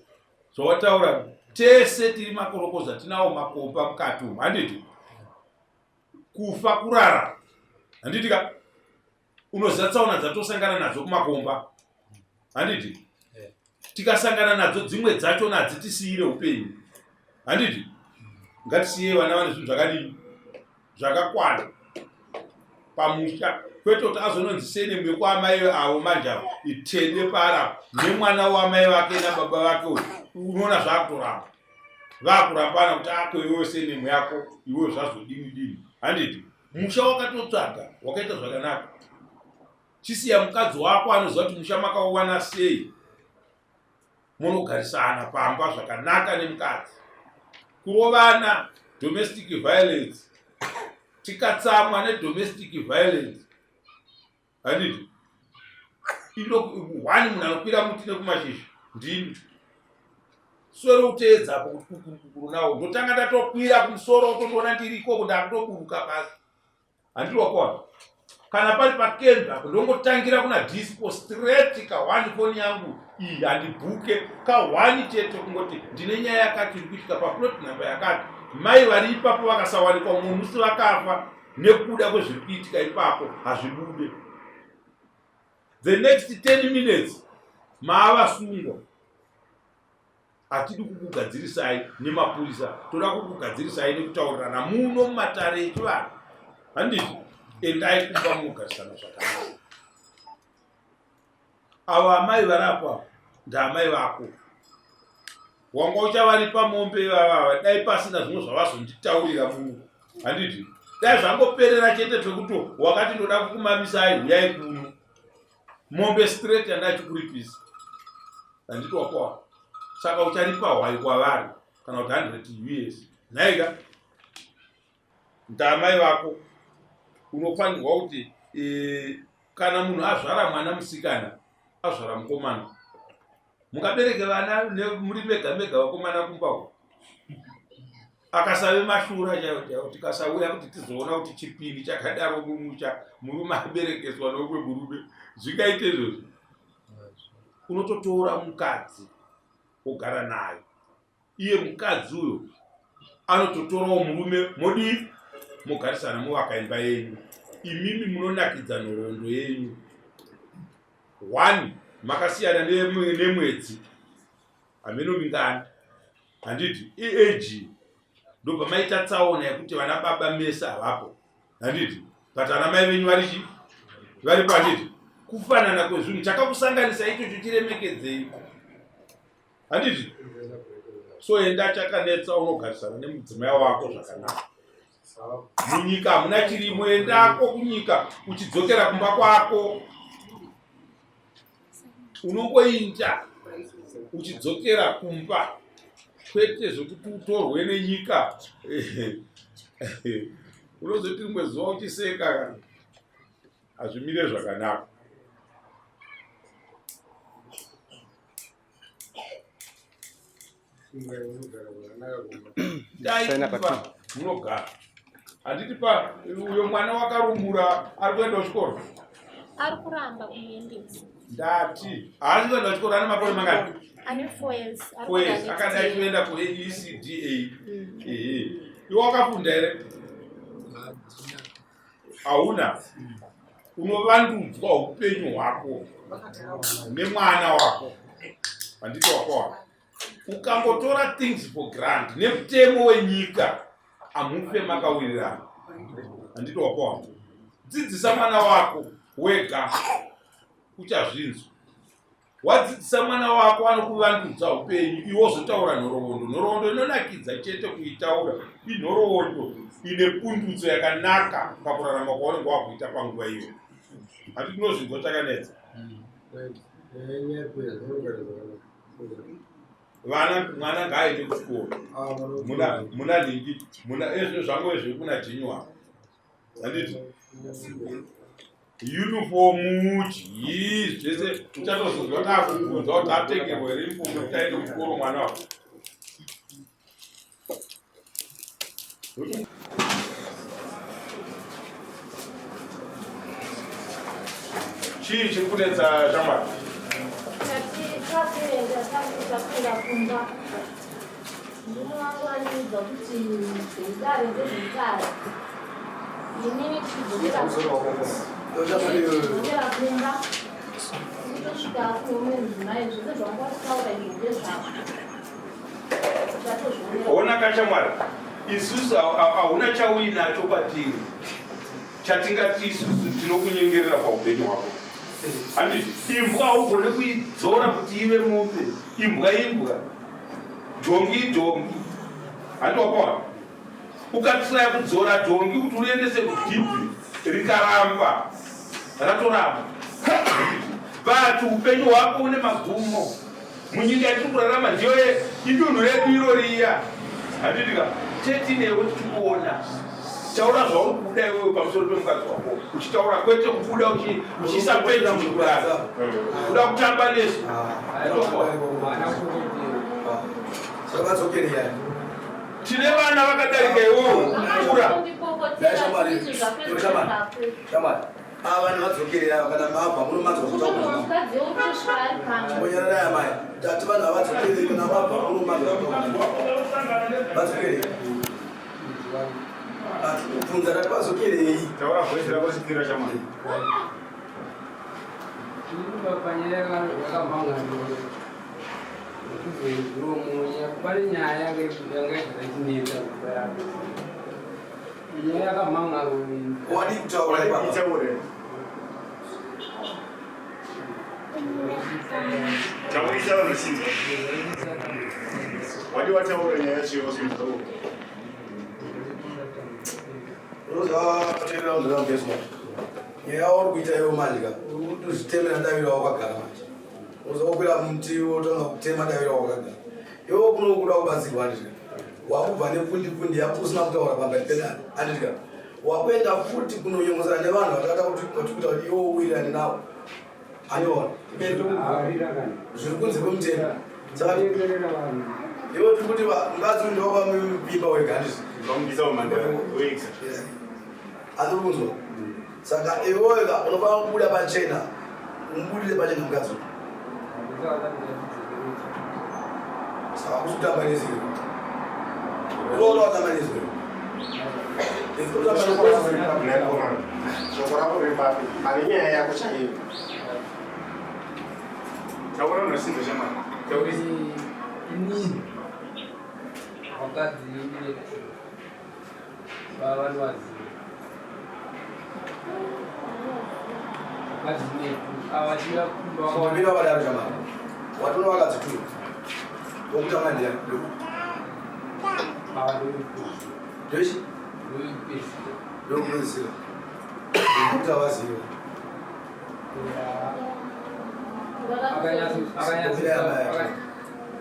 zvawataura tese tiri makorokoza, tinawo makomba mukati umu, handiti? Kufa kurara, handiti ka? Unoziva tsaona dzatosangana nadzo kumakomba, handiti? Tikasangana nadzo dzimwe dzachona hadzitisiyire upenyu, handiti? Ngatisiyei vana vane zvinhu zvakadini, zvakakwana pamusha, kwete kuti azononzi senemu yekwaamai avo manje avo itede paarapo nemwana waamai vake nababa vake uyu. Unoona zvakutoramba, vakurambana kuti ako iwewe senemu yako iwewe zvazodini dini, handiti? Musha wakatotsvaga wakaita zvakanaka. Chisiya mukadzi wako anoziva kuti musha makauwana sei. Munogarisana pamba zvakanaka nemukadzi. Kurovana, domestic violence, tikatsamwa nedomestic violence handiti ino one munhu anokwira muti nekumashizha ndini swero uteedza apo kuti kukuru kukuru nawo ndotanga ndatokwira kumusoro utondiona ndiri ikoko ndakutoburuka pasi handiti wakuona kana pari pakembe apo ndongotangira kuna disco straight ka one foni yangu iyi handibhuke ka one chete kungoti ndine nyaya yakati iri kuitika paplot number yakati mai vari ipapo vakasawanikwa umwe musi vakafa nekuda kwezviri kuitika ipapo hazvibude the next 10 minutes maavasungwa hatidi kukugadzirisai nemapurisa toda kukugadzirisai nekutaurirana muno mumatare echivanhu handiti endai kumba munogarisana zvakanaka avo amai vari apo apo ndaamai vako wanga uchavaripa mombe ivavava dai pasina zvimwe zvavazonditaurira muno handiti dai zvangoperera chete pekuti wakati ndoda kukumamisai huyai kuno mombe straight yandachikuripisa handiti wakowa saka ucharipa hwai kwavari kana kuti 100 us nhaika ndaamai vako unofanirwa kuti e, kana munhu azvara mwana musikana azvara mukomana mungabereke vana muri mega mega vakomana kumba uko akasave mashura chaiwo chaiwo tikasauya kuti tizoona kuti chipini chakadaro mumusha murume aberekeswa noumwe murume zvingaite izvozvo unototora mukadzi wogara naye iye mukadzi uyo anototorawo murume modii mogarisana movaka imba yenyu imimi munonakidza nhoroondo yenyu one makasiyana nemwedzi hameno mingani handiti iag ndobva maita tsaona yekuti vana baba mese havapo handiti but ana mai venyu vari chi varipo handiti kufanana kwezvinhu chakakusanganisa ichocho chiremekedzei handiti so enda chakanetsa unogarisana nemudzimai wako zvakanaka munyika hamuna chirimo endako kunyika uchidzokera kumba kwako unongoinda uchidzokera kumba kwete zvekuti utorwe nenyika unozoti rimwe zuva uchiseka hazvimire zvakanaka dai munogara handiti pa uyo mwana wakarumura ari kuenda kuchikoro ari kuramba kumuendesa ndati haasi kuenda kuchikoro ane makore mangani ane four years four years akadai kuenda kuecda mm. ehe iwe wakafunda here hauna unovandudzwa upenyu hwako nemwana wako handiti wako wako ukangotora things for grant nemutemo wenyika hamufe makawirirana handiti wako wako dzidzisa mwana wako wega uchazvinzwa Wadzidzisa mwana wako anokuvandudza upenyu iwe wozotaura nhoroondo. Nhoroondo inonakidza chete kuitaura inhoroondo ine pundutso yakanaka pakurarama kwaunenge wakuita panguva iyo. Hati tinozvinzwa chakanetsa. Vana mwana ngaaende kuchikoro. Muna muna nhingi muna ezvo zvangu ezvekuna January. Handiti? Uniform chii zvese uchatozonzwa takubvunza kuti atengerwa here uniform kuti aende kuchikoro mwana wako. Chii chiri kunetsa shamwari? Tati takuenda kumba. Murume wangu andiudza kuti zvekare ndezvekare. Inini tichidzokera kumba kutosvika kuumwe mudzimai zvese zvanga vachitaura izvo ndezvako. Ona kashamwari, isusu hauna chauinacho kwatiri chatingati isusu tinokunyengerera paupenyu hwako. Handiti imbwa haugone kuidzora kuti ive mombe, imbwa imbwa. Dhongi idhongi. Handi wapaona? Ukatraya kudzora dhongi kuti uriendese kudhibhi rikaramba ratoramba. But upenyu hwako une magumo. Munyika yatiri kurarama ndiyo idunhu redu iro riya. Handiti ka? Tetinewe tichikuona. Taura zvauri kubuda iwewe pamusoro pemukadzi wako. Uchitaura kwete kubuda uchiisa pedyo kudaro. Kuda kutamba nesu. Tine vana vakadarika iwowo kura. Ava vanhu vadzokerera ava kana mabva muno manzwa kutauranyararai amai tati vanhu avadzokerei kana mabva muno manzwa vadzokerei kubvunza tati vadzokerei taura voice rako chipira chamai pane nyaya yanga ichinetsa kuba yako nyaya yakamhan'arwa wadii kutaura ipapa Itaure. Taurisa vanochinzwa. Wadi wataura nyaya yacho yose mutauro. unozateerera unzira mubeswa nyaya yauri kuita iwe manje ka uri kutozvitemera davira wakagara manje unoza kukwira muti wotanga kutema davira wakagara iwe kuno kuda kubatsirwa handiti wakubva nepfundi pfundi yako usina kutaura pamberi pedare handiti ka wakuenda futi kunonyongosana nevanhu vatata kuti kuita kuti iwe uwirirane navo aniona zviri kunze kwemutemo saka iwe tiri kuti mukadzi uyu ndowakamupimba wega handiti Vamubvisa umhandara wega. Asi uri kunzwa? Saka iwewe ka unofanira kubuda pachena, umubudire pachena mukadzi uyu. Saka hakusi kutamba nezwi. Unoona watamba nezwi. Shoko rako riri papi? Pane nyaya yako chaiyo. Taura unosinza shamwari. Taurisa. Inini vakadzi vavanovaziva vakadzi netu ava Chimbomira wakadaro shamwari. Watoona vakadzi tu. Wokutanga ndiani? ava ndoipesi Ndochi? ndoipesi Ndokupedzisira. Ndokuti havaziva.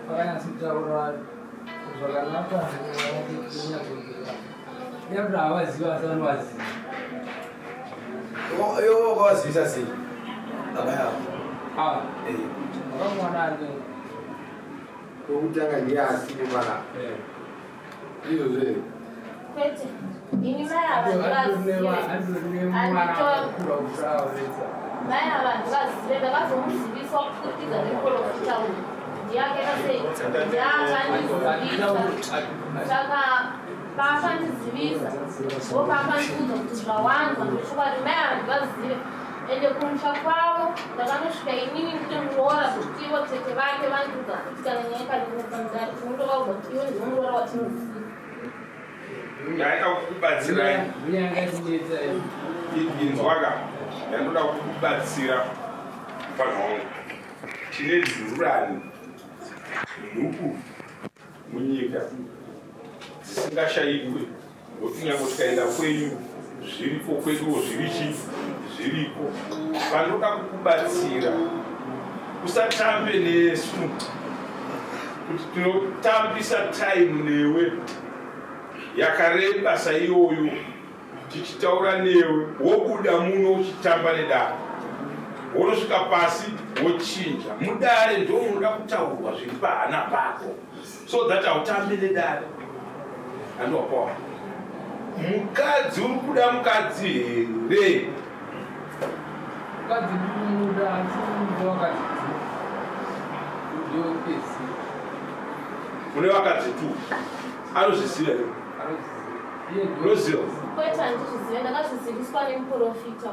Akanyatsotaura zvakanaka nyakuti havaziva asi vanovaziva. Iwe wakavazivisa sei? Amai avo. Ava Eh. vakamuwana ani? Wokutanga ndiye asipo panapa. Izvozvo here? Kwete, ini mai ava ndivazive. Mai ava ndivazive, ndakazomuziviswa kuburikidza nemuporofita uyu. Ndiye akaita sei? Ndiye akandizivisa. Saka paakandizivisa, ndopaakandiudza kuti zvawanzwa ndechokwadi. Mai ava ndivazive. Ende kumusha kwavo ndakanosvika inini nditomuroora zvekuti ivo tete vake vandiudza kuti kana nyaya ikadimuka mudare tinondovaudza kuti iwe ndiwe muroora watinoziva. Ndaida kukubatsirai. Inzwaka, ndandoda kukubatsira mufana wangu. Tine dzururani nhuku munyika dzisingashaikwe nokuti nyange tikaenda kwenyu zviriko kweduwo zvirichi zviriko. Vanoda kukubatsira usatambe nesu kuti tinotambisa time newe yakareba saiyoyo tichitaura newe wobuda muno uchitamba nedare wonosvika pasi wochinja mudare ndo munoda kutaurwa zviri pahana pako so that hautambi nedare andiwapawa mukadzi uri kuda mukadzi here? Mukadzi ndinomuda asi muda vakadzi tu ndiyopesi. Une vakadzi tu anozviziva here? Unoziva? Kwete, handizvizive, ndakazviziviswa nemuporofita.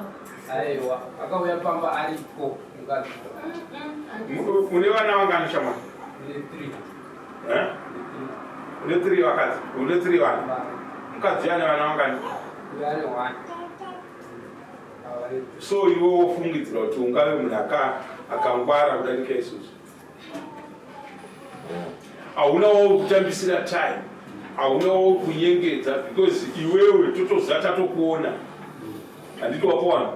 Aiwa, akauya pamba aripo mukadzi. Une vana vangani shamwari? Une 3. Eh? Une 3 vakadzi, une 3 vana. Mukadzi ane vana vangani? Uyo ane 1. So iwe wofungidzira kuti ungave munhu akangwara kudarika isusu. Hauna wauri kutambisira time, hauna wauri kunyengedza because iwewe totoziva tatokuona. Handiti wapowana?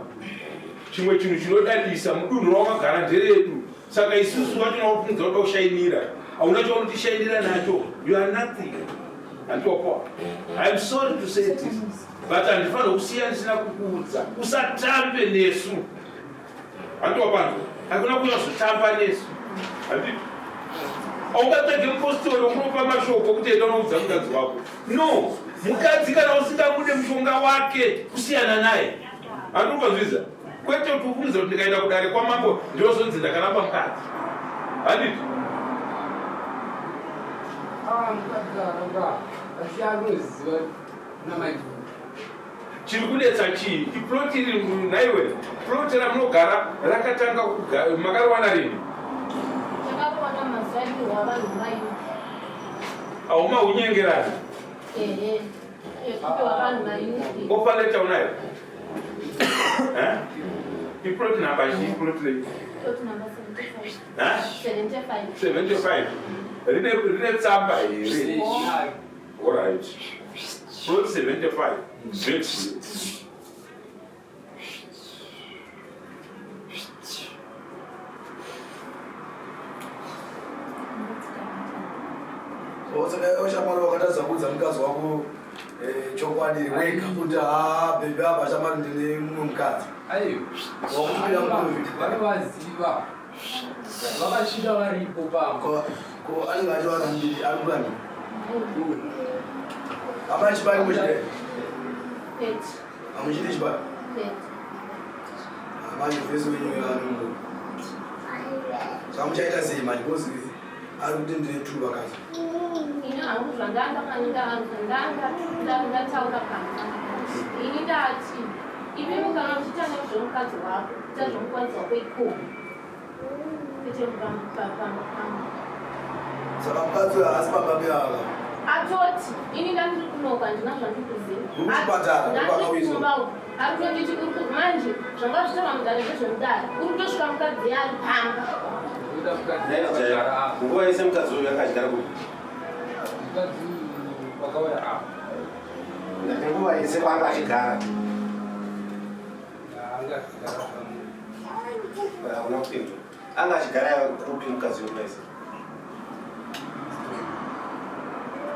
Chimwe chinhu chinodadisa mudunhu rawakagara nderedu. Saka isusu wacho unofunza kuda kushainira, hauna chaunotishainira nacho. You are nothing. Handiwapoa. I am sorry to say this, but handifanirwa kusiya ndisina kukuudza. Usatambe nesu. Handiwapanzwa. Hakuna kuyazotamba nesu. Handiti. Haungatsvage mupostori wokunopa mashoko kuti enda unoudza mukadzi wako. No, mukadzi kana usingamude mushonga wake kusiyana naye. Handiupanzwiza. Kwete kuti ufunze kuti ndikaenda kudare kwamambo ndinozonzi ndakaramba mukadzi. Handiti? Ah, mukadzi aramba asi anoziva namaiguru. Chiri kunetsa chii? Iplot iri nhaiwe, plot ramunogara rakatanga makariwana rini? Takariwana mazuva aipihwa vanhu mayuti. Hauma hunyengerani. Ehe. Ekupiwa vanhu mayuti. Ofa letter unayo? Eh? Iplot number chii? Plot rei? Plot number 75. Eh? 75. 75. Rine rine tsamba here? All right. Plot 75. Zveti. Saka iwe shamwari wakatadza kuudza mukadzi wako eh, chokwadi wega kuti haa bhebhi apa shamwari ndine mumwe mukadzi. Aiwa. Wakupira muprofita. Vanovaziva. Vakasvika varipo pamba. Ko ko anenge achivarambiri ari kurambira. Hapana chibari muchide. 30. Hamuchidi chibari. 30. Manje vese wenyu vanhu. Saka muchaita sei manje because ari kuti ndine two vakadzi. Ini hangu zvandanga ndataura pamba. Ini ndati imimi kana uchiita nezvemukadzi wako, ita zvemukadzi wako ikoko. Kwete pamba pangu. Saka mukadzi uyu haasi baba veava. Atoti ini ndandiri kunoka handina zvandiri kuziva. Uri kuchipatara, Ndandiri kumba uku. Ari kutonditi uri ku manje zvanga zvichitaura mudare ndezvemudare. Uri kutosvika mukadzi ari pamba. Kuda mukadzi akagara apa. Nguva yese mukadzi uyu akadyara kupi? Mukadzi uyu wakauya apa. Ndati nguva yese kwaanga achigara. Anga achigara pamwe. Hauna kupindura. Anga achigara kupi mukadzi uyu nguva yese?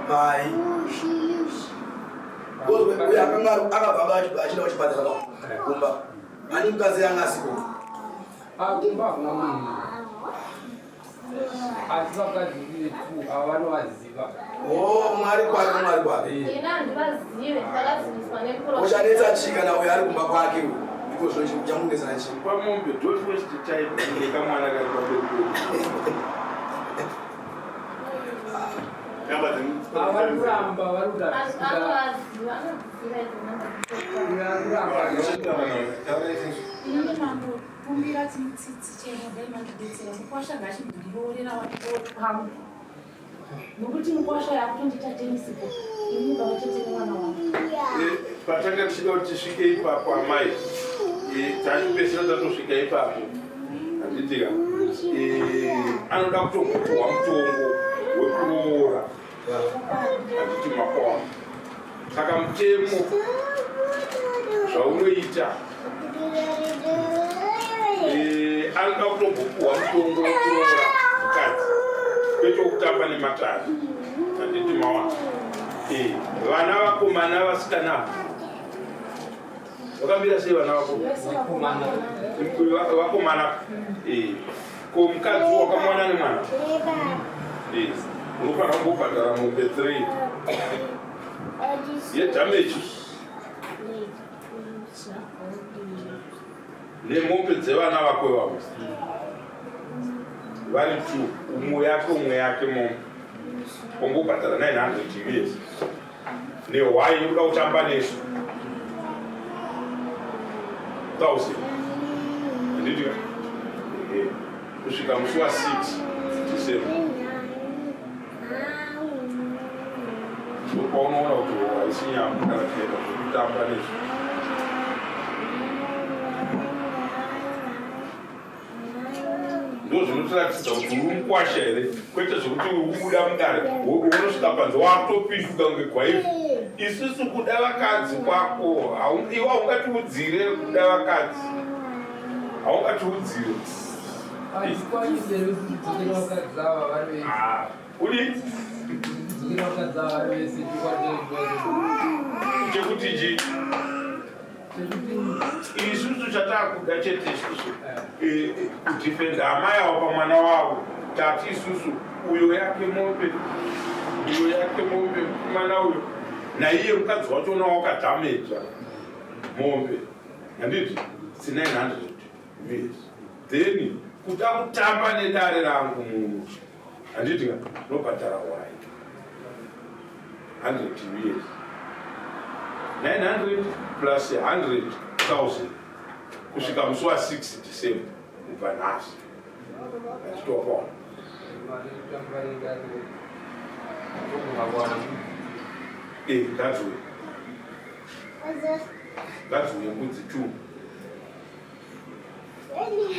Mai. Uyu akanga akabva achienda kuchipatara kumba. Ani mukadzi anga asiko. Ah, kumba hakuna munhu. Asi vakadzi vetu ava vanovaziva. Oh, Mwari kwake, Mwari kwake. Ini handivazive ndakaziviswa nemuprofita. Uchanetsa chii kana uyu ari kumba kwake uyu? Iko zvino chamunetsana chii? Pamombe, don't waste time nekamwana kari pamberi pedu. Namba Ah, vari kuramba vari kuda. Anovaziva anoziva idzi namba. Uyu ari kuramba. Inini mambo kumbira tsitsi chero dai mandibetsera mukwasha ngachibhudiroorera wangu nokuti mukwasha yakutondiita tenisipo inini baba chete nemwana wangu. Patanga tichida kuti tisvike ipapo amai, tachipesera tatosvika ipapo handitika. Anoda kutombopiwa mutongo wekuroora handiti makona. Saka mutemo zvaunoita anoda kutombopiwa mutongo wekuroora mukadzi kwete wekutamba nematare handiti maona. Vana vakomana vasikana vakamira sei vana vako vakomana? Ko mukadzi wakamuwana nemwana? Unofanira kumbobhadhara mombe 3 yedamage nemombe dzevana vako ivavo vari two, umwe yake umwe yake mombe ongobhadhara 900 US nehwai yekuda kutamba nesu thousand handiti kusvika musi wa 6 December ndopaunoona kuti haisi nyama kana tikaita zvekutamba nesu. Ndo zvinotiratidza kuti uri mukwasha here, kwete zvekuti uri kubuda mudare unosvika panze wakutopishuka kunge gwaivhi. Isusu kuda vakadzi kwako iwe haungatiudzire kuda vakadzi, haungatiudzire. Ah, udi chekuti chi isusu chatakuda chete isusu eh, eh, kudhifenda amai avo pamwana wavo tati isusu uyo yake mombe uyo yake mombe mwana uyo naiye mukadzi wachona wakadhameja mombe handiti it's 900 yes then kuda kutamba nedare rangu muno handiti ka nobhadhara wai 100 years 900 plus 100,000 kusvika musi wa 6 December kubva nhasi achitopona eh ngadziuye ngadziuye mbudzi two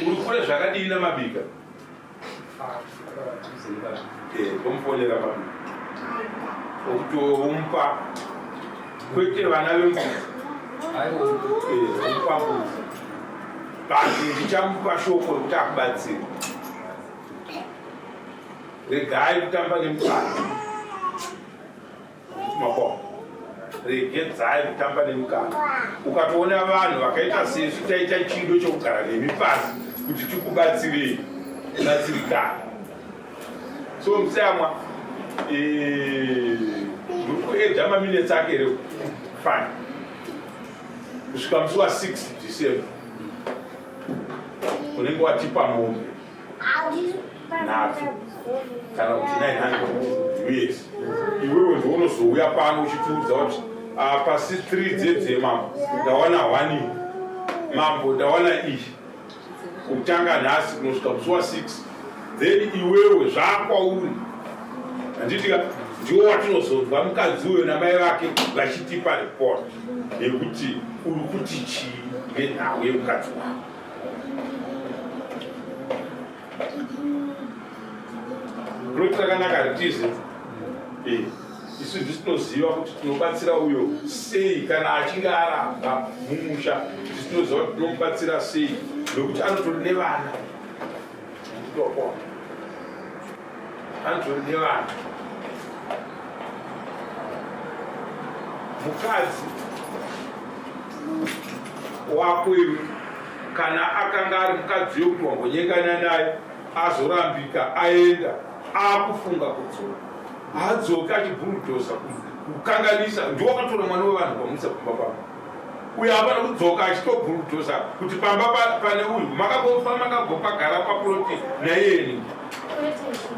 uri kure zvakadii namabika eh, tomufonera mabika okuti womupa kwete vana vembudzi eh, omupa mbudzi but ndichamupa shoko rekuti akubatsire regai kutamba nemukadzi Makoma. Regedzai kutamba nemukana. Ukatoona vanhu vakaita sesu taita chido chokugara nemi pasi kuti tikubatsirei. Batsirikana. So musayamwa eh, muri kuedha maminutes ake here? Fine. Kusvika musi wa 6 December unenge watipa mombe nhatu kana kuti 900 us iwewe ndounozouya pano uchitiudza kuti ah, pasi 3 dzedze mambo ndawana 1 mambo ndawana iyi kutanga nhasi kunosvika musi wa 6 then iwewe zvakwauri handitika ndiwo watinozonzwa mukadzi uyo namai vake vachitipa report yekuti uri kuti chii nenhau yemukadzi wako Roti rakanaka ritize. Eh, isu ndisu tinoziva kuti tinobatsira uyo sei kana achinge aramba mumusha ndisu tinoziva kuti tinomubatsira sei nekuti anotori nevana. Anotori nevana. Mukadzi wako iwe kana akanga ari mukadzi wekuti wambonyengana naye azorambika aenda akufunga kudzoka haadzoki achibhurudhoza kukanganisa ndiwo wakatora mwana wevanhu kwamuisa kumba pamba uyo hapana kudzoka achitobhurudhoza kuti pamba pane uyu makambofa makambopagara paploti naiyeni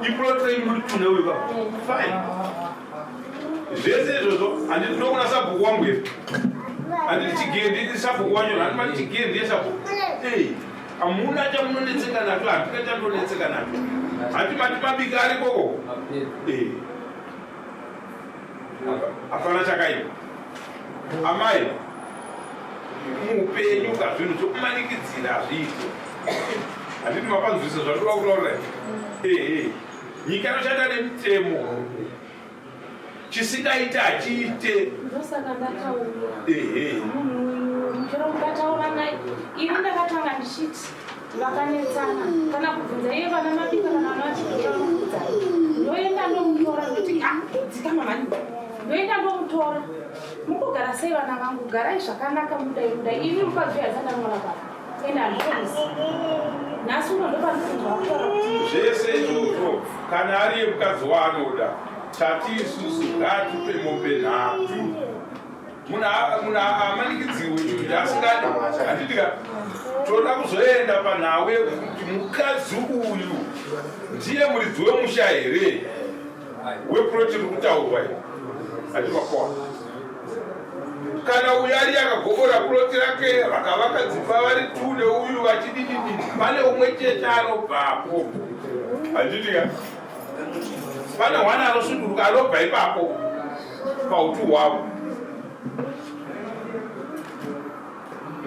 iploti renyu muri tune uyu pa fine zvese izvozvo handiti ndokuna sabhuku wangu here handiti chigendi sabhuku wacho handiti mati chigendi yesabhuku ei hamuna chamunonetseka nacho handina chandonetseka nacho handi mati mabika arikoko hapana chakaipa amai muupenyu ka zvinhu zvokumanikidzira hazviite handiti mapanzwisa zvandoda kutaura ehe nyika inoshanda nemitemo chisingaite hachiite ndosaka ndakauya ehe munhu uyu chero mukataura naye ini ndakatanga ndichiti vakanetsana kana kubvunza iye vana mabika kana vana vachikubvunza ndoenda ndomutora ndokuti ah dzikama mani ndoenda ndomutora mukugara sei vana vangu garai zvakanaka mudai mudai ini mukadzi uyo asati anoona baba ende handionisi nhasi uno ndopandinzwa kutaura kuti zvese izvozvo kana ariye mukadzi waanoda tati isusu ngaatipe mombe nhatu munhu amanikidziwe chinhu chaasingadi handitika toda kuzoenda panhau yekuti mukadzi uyu ndiye muridzi wemusha here weproti iri kutaurwa iyi handimakoa kana uyu ari akagobora puroti rake vakavaka dzimba vari two neuyu vachidididi pane umwe chete anobvapo handitika pane one anosuduruka anobva ipapo pautu hwavo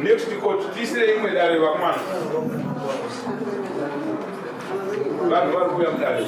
next court tiisire imwe dare vakomana vanhu vari kuuya mudare.